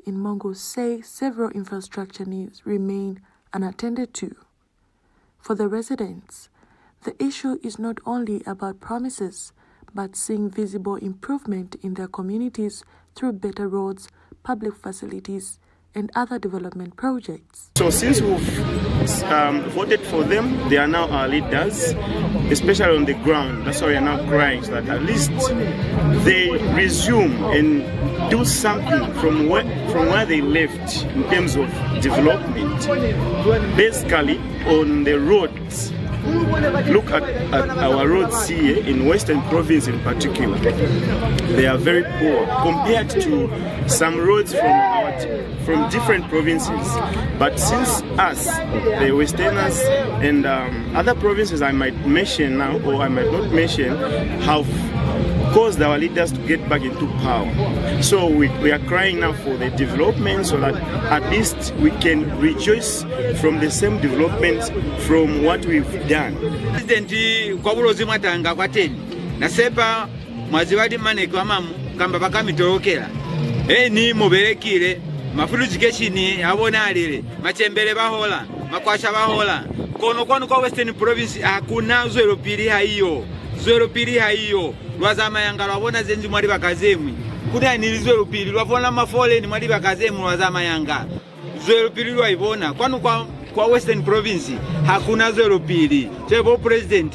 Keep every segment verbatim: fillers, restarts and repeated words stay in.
in Mongu say several infrastructure needs remain unattended to. For the residents, the issue is not only about promises, but seeing visible improvement in their communities through better roads, public facilities, and other development projects. So since we've um, voted for them, they are now our leaders, especially on the ground. That's why we are now crying, so that at least they resume and do something from where, from where they left in terms of development. Basically, on the roads, look at, at our roads here in Western Province in particular. They are very poor compared to some roads from our, from different provinces. But since us, the Westerners and um, other provinces I might mention now or I might not mention, have caused our leaders to get back into power. So we, we are crying now for the development so that at least we can rejoice from the same developments from what we've done. President, kwa Bulozi mwa tanga kwateni, na sepa mwa ziba limaneki wa mamu kamba ba ka mi tolokela. Eni mu belekile, mafulutikeshini a bonalile, macembele ba hola, makwasha ba hola. Kono kwanu kwa Western Province ha ku na zwelopili, ha iyo. Zwelopili ha iyo. Lwa zamayanga lwa bona ze nzi mwa libaka ze ñwi. Ku na ni lizwelopili, lwa bona mafoleni mwa libaka ze ñwi lwa zamayanga. Zwelopili lwa i bona. Kwanu kwa, kwa Western Province ha ku na zwelopili. Cwale bo President,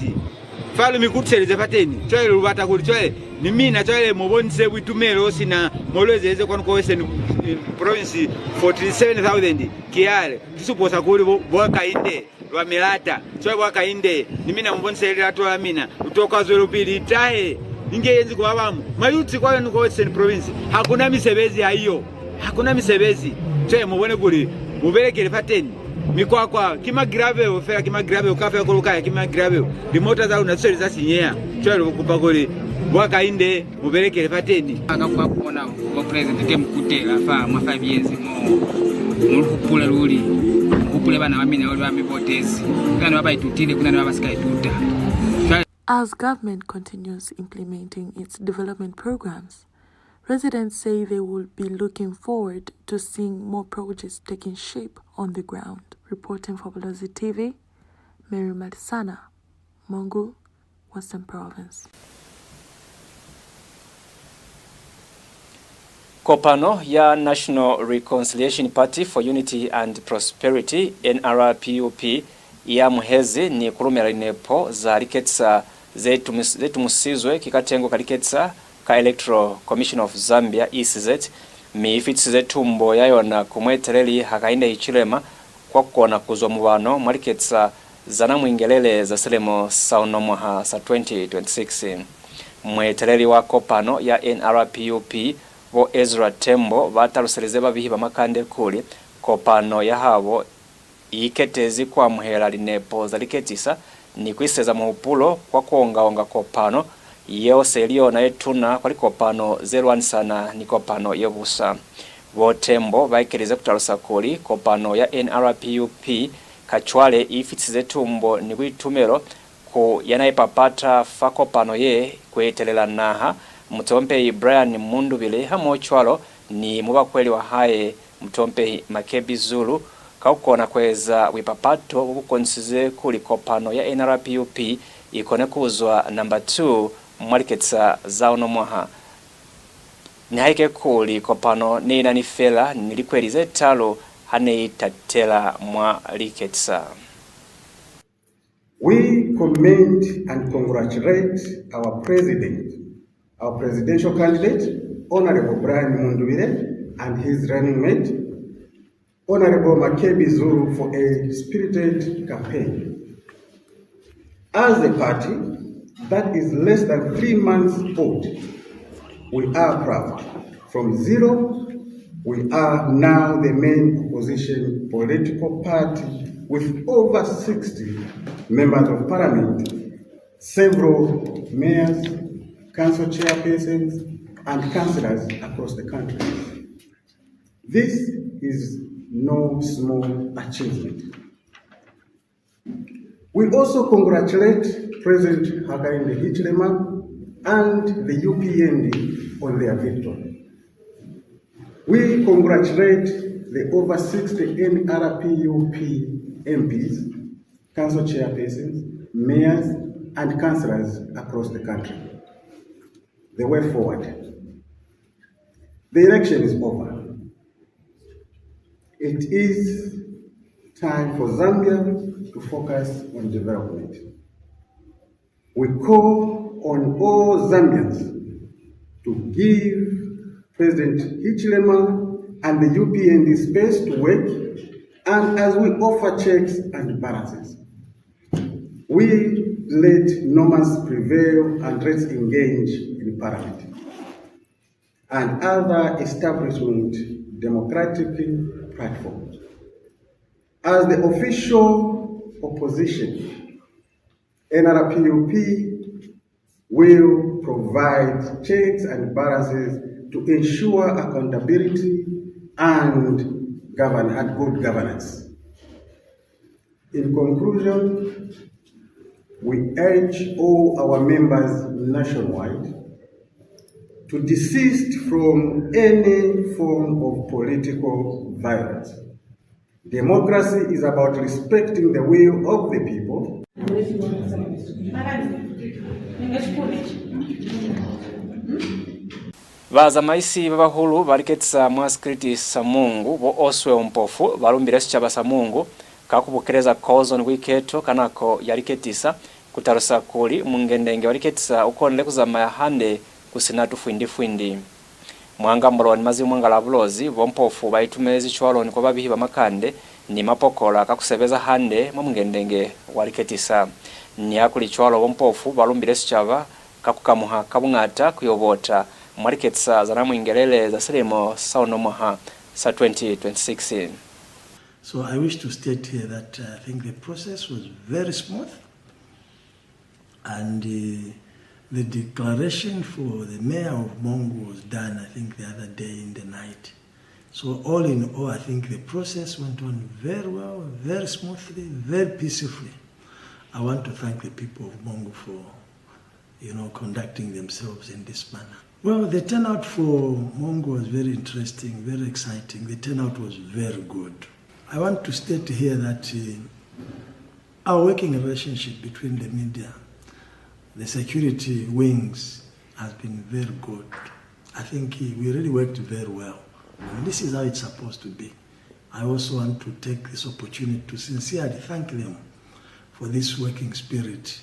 fa lu mi kutiselize fateni, cwale lu bata kuli cwale ni mina cwale mu bonise buitumelo sina mo lu ezeze kwanu kwa Western, eh, Province forty-seven thousand kiale. Ki supo sa kuli bo, bo Hakainde lwa mi lata. Cwale bo Hakainde, ni mina mu bonise lilato la mina. Lu tokwa zwelopili i tahe inge yenzi ku ba bañwi. Mayuti kwa yenu kwa Western Province, ha ku na misebezi, ha iyo. Ha ku na misebezi. Cwale mu bone kuli mu belekele fateni. Mikwakwa ki magilabeo fela, ki magilabeo, kaufela ko lu ka ya ki magilabeo. Limota za luna ze sweli za sinyeha. Cwale lu kupa kuli bo Hakainde mu belekele fateni. Ka kwa ku bona bo President te mu kutela fa mwa five years mo, mu lu hupule luli. Mu hupule bana ba mina bale ba mi votezi. Ku na ni ba ba itutile, ku na ni ba ba si ka ituta. Cwale As government continues implementing its development programs, residents say they will be looking forward to seeing more projects taking shape on the ground. Reporting for Bulozi T V, Mary Malisana, Mongu, Western Province. Kopano ya National Reconciliation Party for Unity and Prosperity, N R P U P, i amuhezi ni ku lumela linepo za liketisa ze tumis-, ze tumusizwe ki katengo ka liketisa ka Electoral Commission of Zambia, E C Z, mi i fitisize tumbo ya yona ku mueteleli Hakainde Hichilema kwa ku kona ku zwa mubano mwa liketisa za namwingelele za silimo sa uno mwaha sa twenty twenty-six. Mueteleli wa kopano ya N R P U P, bo Ezra Tembo, ba taluselize babihi ba makande kuli kopano ya habo i iketezi ku amuhela linepo za liketisa ni ku iseza muhupulo kwa ku onga-onga kopano yeo se ili yona ye tuna kwa likopano ze lwanisana ni kopano ye busa. Bo Tembo ba ekelize ku talusa kuli kopano ya N R P U P kacwale i fitisize tumbo ni buitumelo ku ya n'a ipapata fa kopano ye, ku etelela naha, mutompehi Brian Mundubile, hamohocwalo ni mubakweli wa hae, mutompehi Makebi Zulu, ka ku kona ku eza buipapato bo bu konisize kuli kopano ya N R P U P i kone ku zwa number two mwa liketisa za uno mwaha. Nihaike kuli kopano ne i na ni fela ni likweli ze talu ha ne i tatela mwa liketisa. We commend and congratulate our president, our presidential candidate, Honorable Brian Mundubile, and his running mate, Honorable Makebi Zulu, for a spirited campaign. As a party that is less than three months old, we are proud. From zero, we are now the main opposition political party with over sixty members of parliament, several mayors, council chairpersons, and councillors across the country. This is no small achievement. We also congratulate President Hakainde Hichilema and the U P N D on their victory. We congratulate the over sixty N R P U P M Ps, council chairpersons, mayors, and councillors across the country. The way forward. The election is over. It is time for Zambia to focus on development. We call on all Zambians to give President Hichilema and the U P N D space to work, and as we offer checks and balances, we let norms prevail and let's engage in parliament and other establishment democratic platforms. As the official opposition, N R P U P will provide checks and balances to ensure accountability and govern-, and good governance. In conclusion, we urge all our members nationwide to desist from any form of political violence. Democracy is about respecting the will of the people. Bazamaisi ba bahulu ba liketisa mwa sikiliti sa Mongu, bo Oswell Mpofu, ba lumbile sicaba sa Mongu ka ku bukeleza kozo ni buiketo ka nako ya liketisa, ku talusa kuli mungendenge wa liketisa u konile ku zamaya hande ku si na tufwindi-fwindi. Mwa ngambolo ni mazimumwangala a Bulozi, bo Mpofu ba itumelezi cwalo ni kwa babihi ba makande ni mapokola ka ku sebeza hande mwa mungendenge wa liketisa. Nihakulicwalo, bo Mpofu ba lumbile sicaba ka ku kamuha ka buñata ku yo vota mwa liketisa za Namwingelele za silimo sa uno mwaha sa twenty twenty-six. So I wish to state here that, uh, I think the process was very smooth. And, uh, the declaration for the mayor of Mongu was done, I think, the other day in the night. So all in all, I think the process went on very well, very smoothly, very peacefully. I want to thank the people of Mongu for, you know, conducting themselves in this manner. Well, the turnout for Mongu was very interesting, very exciting. The turnout was very good. I want to state here that, uh, our working relationship between the media, the security wings has been very good. I think, uh, we really worked very well. And this is how it's supposed to be. I also want to take this opportunity to sincerely thank them for this working spirit.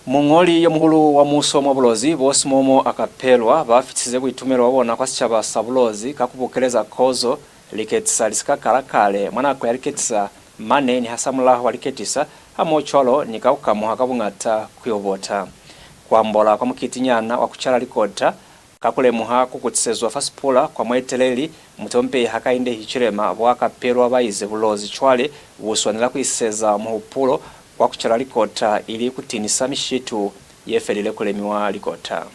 Muñoli yo muhulu wa muuso mwa Bulozi, bo Simomo Akapelwa, ba fitisize buitumelo bwa bona kwa sicaba sa Bulozi ka ku bukeleza kozo liketisa li si ka kala kale mwa nako ya liketisa mane ni hasamulaho wa liketisa, hamohocwalo ni ka ku kamuha ka buñata ku yo vota. Ku ambola kwa mukitinyana wa ku cala likota, ka ku lemuha ku kutisezwa fa sipula kwa mueteleli, mutompehi Hakainde Hichilema, bo Akapelwa ba ize Bulozi cwale bu swanela ku iseza muhupulo kwa ku cala likota ili ku tinisa mishitu ye felile ku lemiwa likota.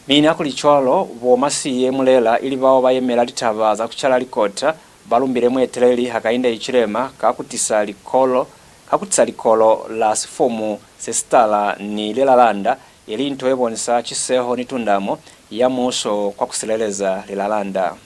Mi nihakulicwalo, bo Masiye Mulela, ili bao ba yemela litaba za ku cala likota, ba lumbile mueteleli Hakainde Hichilema ka ku tisa likolo, ka ku tisa likolo la sifomu se sitala ni lilalanda, ili nto ye bonisa ciseho ni tundamo ya muuso kwa ku sileleza lilalanda.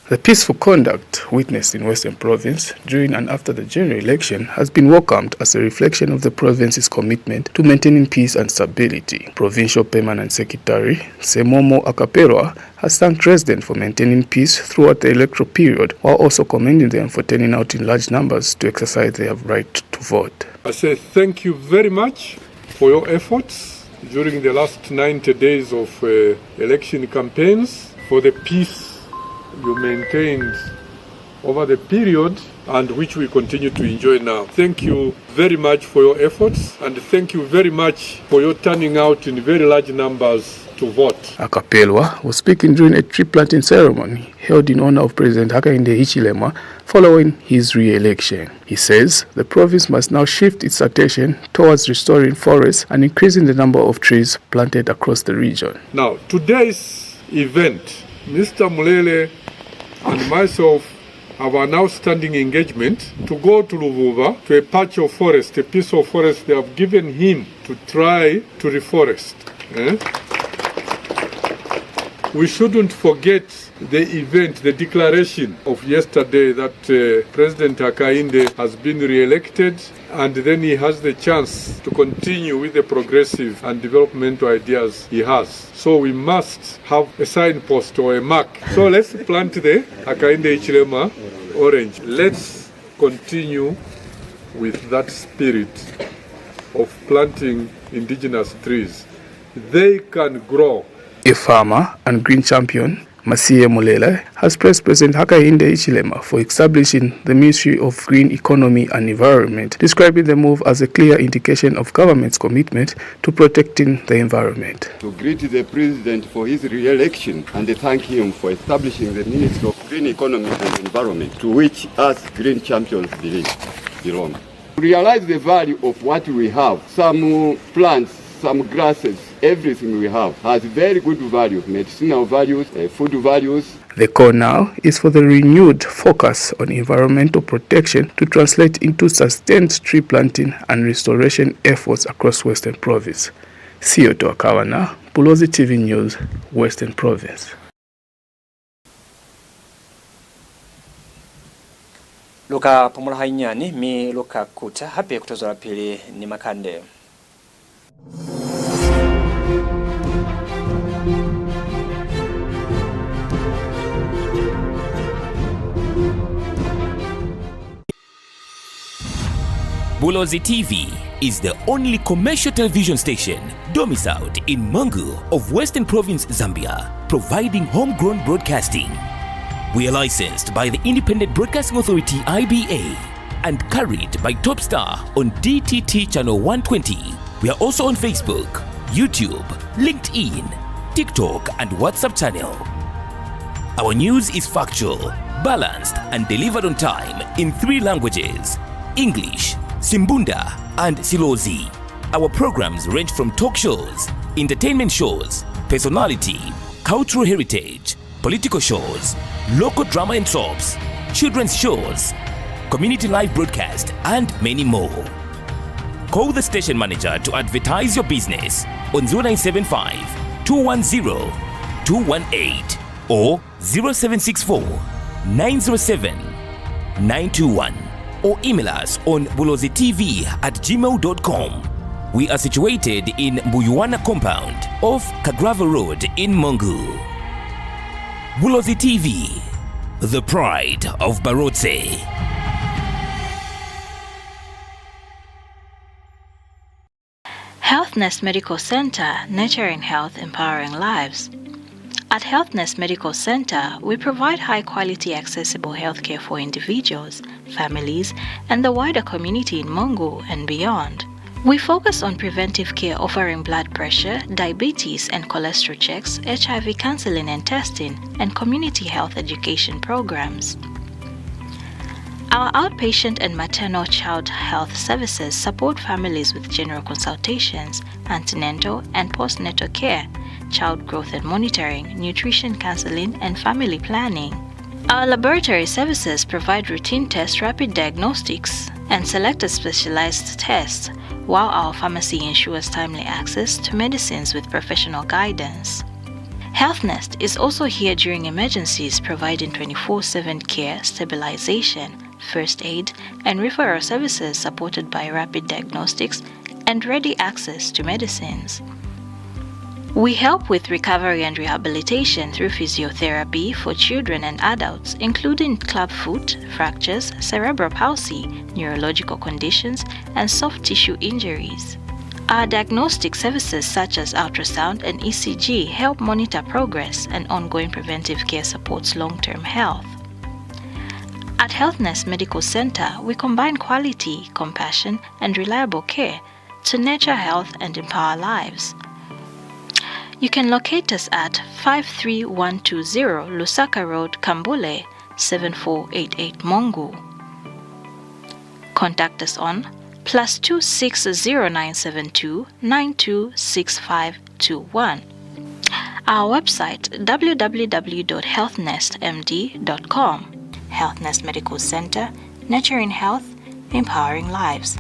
The peaceful conduct witnessed in Western Province during and after the general election has been welcomed as a reflection of the province's commitment to maintaining peace and stability. Provincial Permanent Secretary Semomo Akapelwa has thanked residents for maintaining peace throughout the electoral period, while also commending them for turning out in large numbers to exercise their right to vote. I say thank you very much for your efforts during the last ninety days of, uh, election campaigns, for the peace you maintained over the period and which we continue to enjoy now. Thank you very much for your efforts, and thank you very much for your turning out in very large numbers to vote. Akapelwa was speaking during a tree planting ceremony held in honor of President Hakainde Hichilema following his re-election. He says the province must now shift its attention towards restoring forests and increasing the number of trees planted across the region. Now, today's event, Mister Mulele and myself have an outstanding engagement to go to Luvuba, to a patch of forest, a piece of forest they have given him to try to reforest. Eh? We shouldn't forget the event, the declaration of yesterday that, uh, President Hakainde has been re-elected, and then he has the chance to continue with the progressive and developmental ideas he has. So we must have a signpost or a mark. So let's plant the Hakainde Hichilema orange. Let's continue with that spirit of planting indigenous trees. They can grow. A farmer and green champion, Masiye Mulela, has praised President Hakainde Hichilema for establishing the Ministry of Green Economy and Environment, describing the move as a clear indication of government's commitment to protecting the environment. To greet the president for his re-election and thank him for establishing the Ministry of Green Economy and Environment, to which us green champions believe, belong. Realize the value of what we have. Some plants, some grasses, everything we have has very good value, medicinal values, uh, food values. The call now is for the renewed focus on environmental protection to translate into sustained tree planting and restoration efforts across Western Province. Siyoto Akawana, Bulozi T V News, Western Province. Lu ka pumula hainyani, mi lu ka kuta hape ku to zwelapili ni makande. Bulozi T V is the only commercial television station domiciled in Mongu of Western Province, Zambia, providing homegrown broadcasting. We are licensed by the Independent Broadcasting Authority, I B A, and carried by Topstar on D T T channel one twenty. We are also on Facebook, YouTube, LinkedIn, TikTok, and WhatsApp channel. Our news is factual, balanced, and delivered on time in three languages, English, Simbunda, and Silozi. Our programs range from talk shows, entertainment shows, personality, cultural heritage, political shows, local drama and soaps, children's shows, community live broadcast, and many more. Call the station manager to advertise your business on zero nine seven five, two one zero, two one eight or zero seven six four, nine zero seven, nine two one, or email us on bulozi T V at gmail dot com. We are situated in Mbuyuwana compound off Kagrava Road in Mongu. Bulozi T V, the pride of Barotse. Health Nest Medical Center, nurturing health, empowering lives. At Health Nest Medical Center, we provide high-quality, accessible healthcare for individuals, families, and the wider community in Mongu and beyond. We focus on preventive care, offering blood pressure, diabetes, and cholesterol checks, H I V counseling and testing, and community health education programs. Our outpatient and maternal child health services support families with general consultations, antenatal and postnatal care, child growth and monitoring, nutrition counseling, and family planning. Our laboratory services provide routine tests, rapid diagnostics, and selected specialized tests, while our pharmacy ensures timely access to medicines with professional guidance. Health Nest is also here during emergencies, providing twenty-four seven care, stabilization, first aid, and referral services supported by rapid diagnostics and ready access to medicines. We help with recovery and rehabilitation through physiotherapy for children and adults, including clubfoot, fractures, cerebral palsy, neurological conditions, and soft tissue injuries. Our diagnostic services such as ultrasound and E C G help monitor progress, and ongoing preventive care supports long-term health. At Health Nest Medical Center, we combine quality, compassion, and reliable care to nurture health and empower lives. You can locate us at five three one two zero Lusaka Road, Kambule, seven four eight eight Mongu. Contact us on plus two six zero nine seven two nine two six five two one. Our website, w w w dot health nest m d dot com. Health Nest Medical Center, nurturing health, empowering lives.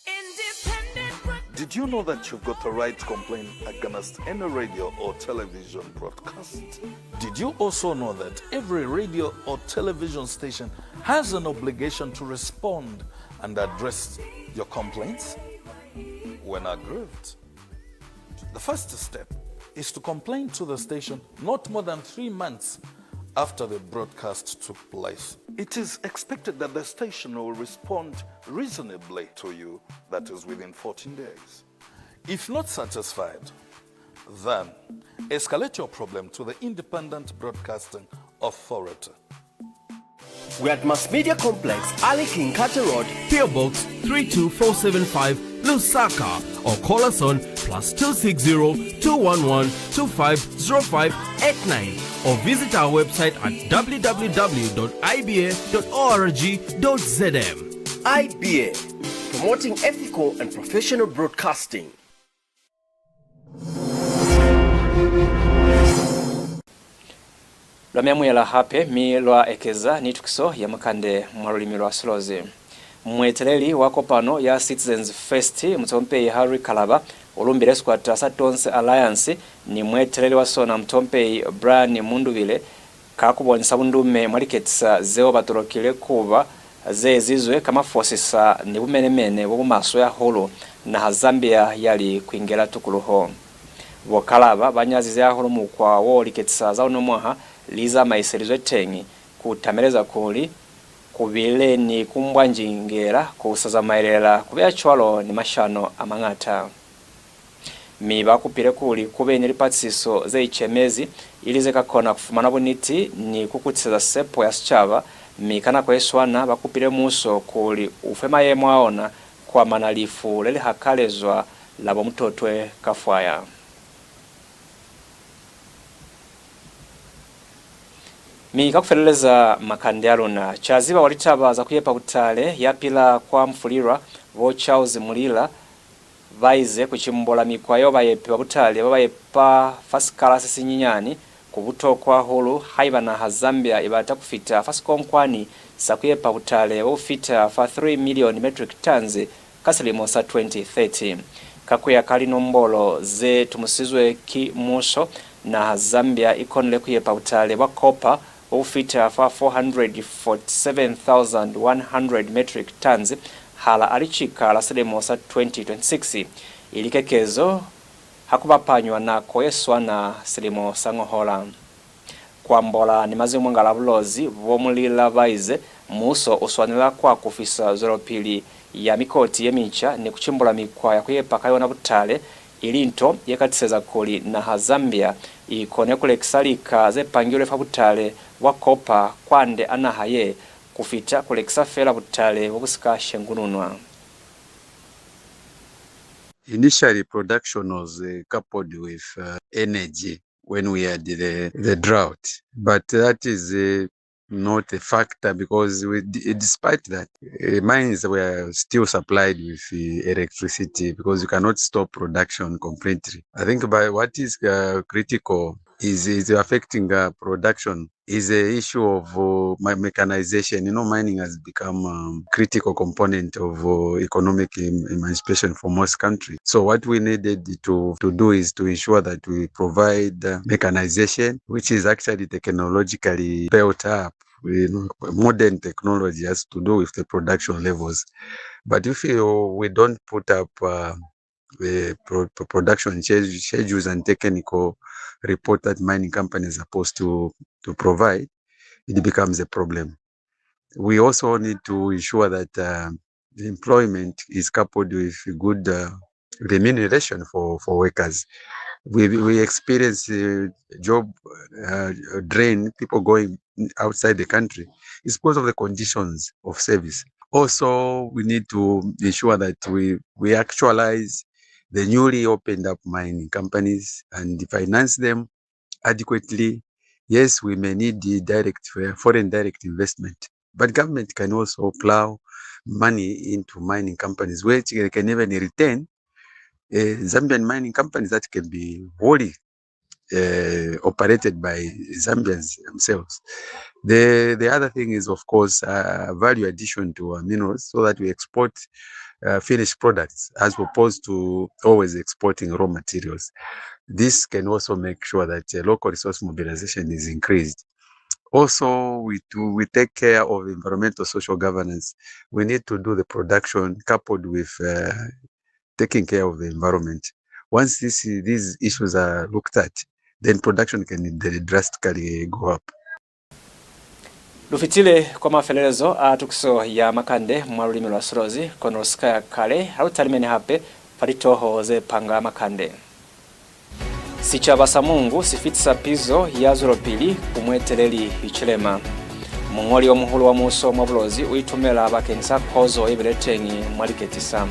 Independent Did you know that you've got the right to complain against any radio or television broadcast? Did you also know that every radio or television station has an obligation to respond and address your complaints when aggrieved? The first step is to complain to the station not more than three months after the broadcast took place. It is expected that the station will respond reasonably to you, that is, within fourteen days. If not satisfied, then escalate your problem to the Independent Broadcasting Authority. We at Mass Media Complex, Ali King Carter Road, P O Box three two four seven five, Lusaka, or call us on plus two six zero, two one one, two five zero five eight nine, or visit our website at w w w dot i b a dot o r g dot z m. I B A, promoting ethical and professional broadcasting. Lwa mi amuhela hape, mi lwa ekeza ni tukiso ya makande mwa lulimi lwa Silozi. Mueteleli wa kopano ya Citizens First, mutompehi Harry Kalaba, u lumbile sikwata sa Tonse Alliance ni mueteleli wa sona, mutompehi Brian Mundubile, ka ku bonisa bundume mwa liketisa zeo ba tolokile ku ba ze ezizwe ka mafosisa ni bumenemene bo bu maswe hahulu naha Zambia ya li ku ingela tukuluho. Bo Kalaba ba nyazize hahulu mukwa wo liketisa za uno mwaha li zamaiselizwe teñi, ku tameleza kuli ku bile ni ku mbwanjingela ku sa zamaelela ku beya cwalo ni mashano a mañata. Mi ba kupile kuli ku be ni lipatisiso ze icemezi, ili ze ka kona ku fumana buniti ni ku kutiseza sepo ya sicaba, mi ka nako ye swana ba kupile muuso kuli u fe mayemo a ona ku amana lifu le li hakalezwa la bo Mutotwe Kafwaya. Mi ka ku feleleza makande a luna, ca ziba wa litaba za ku yepa butale ya pila kwa Mfulirwa, bo Charles Mulila, ba ize ku cimbula mikwa yeo bayepi ba butale ba ba yepa fa sikala se sinyinyani ku butokwa hahulu haiba naha Zambia i bata ku fita fa sikonkwani sa ku yepa butale bo bu fita fa three million metric tons ka silimo sa twenty thirty. Ka ku ya ka linombolo ze tumusizwe ki muuso, naha Zambia i konile ku yepa butale bwa kopa bo bu fita fa four hundred forty-seven thousand one hundred metric tons hala a licika la silimo sa twenty twenty-six, ili kekezo ha ku bapanywa nako ye swana silimo sa ñohola. Ku ambola ni mazimumwangala a Bulozi, bo Mulila ba ize muuso u swanela ku akufisa zwelopili ya mikoti ye mica ni ku cimbula mikwa ya ku yepa ka yona butale, ili nto ye ka tiseza kuli naha Zambia i kone ku lekisa lika ze pangilwe fa butale bwa kopa kwande a naha ye, ku fita ku lekisa fela butale bo bu si ka shengununwa. Initially, production was uh, coupled with uh, energy when we had the, the drought. But that is uh, not a factor because we, d- despite that, uh, mines were still supplied with uh, electricity because you cannot stop production completely. I think by what is uh, critical is is affecting uh, production is a issue of uh, me- mechanization. You know, mining has become a um, critical component of uh, economic em- emancipation for most countries. So what we needed to to do is to ensure that we provide uh, mechanization, which is actually technologically built up. You know, modern technology has to do with the production levels. But if you, we don't put up uh, uh, pro- pro- production schedule- schedules and technical report that mining companies are supposed to, to provide, it becomes a problem. We also need to ensure that uh, the employment is coupled with good uh, remuneration for, for workers. We, we experience uh, job uh, drain, people going outside the country. It's because of the conditions of service. Also, we need to ensure that we, we actualize the newly opened up mining companies and finance them adequately. Yes, we may need the direct uh, foreign direct investment, but government can also plow money into mining companies, which they can even retain uh, Zambian mining companies that can be wholly uh, operated by Zambians themselves. The the other thing is, of course, uh, value addition to our minerals, so that we export uh, finished products as opposed to always exporting raw materials. This can also make sure that uh, local resource mobilization is increased. Also, we do, we take care of environmental social governance. We need to do the production coupled with uh, taking care of the environment. Once this, these issues are looked at, then production can drastically go up. Lu fitile kwa mafelelezo a tukiso ya makande mwa lulimi lwa Silozi, kono lu si ka ya kale ha lu talimene hape fa litoho ze panga makande. Sicaba sa Mungu si fitisa pizo ya zwelopili ku mueteleli Hichilema. Muñoli yo muhulu wa muuso mwa Bulozi u itumela bakeñisa kozo ye bile teñi mwa liketisa.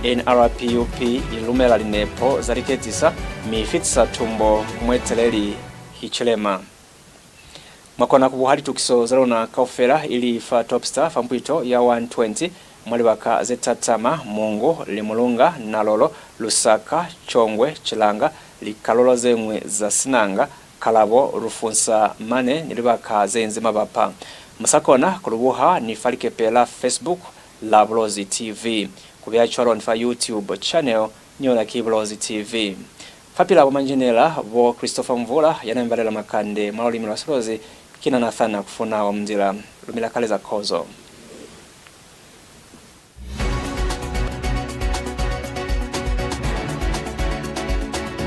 N R P U P i lumela linepo za liketisa mi i fitisa tumbo ku mueteleli Hichilema. Mwa kona ku buha litukiso za luna kaufela ili fa Topstar fa mpwito ya one twenty mwa libaka ze tatama, Mungu, Limulunga, Nalolo, Lusaka, Chongwe, Chilanga, likalulo ze ñwi za Sinanga, Kalabo, Lufunsa, mane ni libaka ze inzi mabapa. Mu sa kona ku lu buha ni fa likepe la Facebook la Bulozi T V, ku beya cwalo ni fa YouTube channel ni yona ki Bulozi T V. Fapil'a bo manjinela bo Christopher Mvula ya na mi balela makande mwa lulimi lwa Silozi, ki na Nathan Akufuna wa Mundila. Lu mi lakaleza kozo.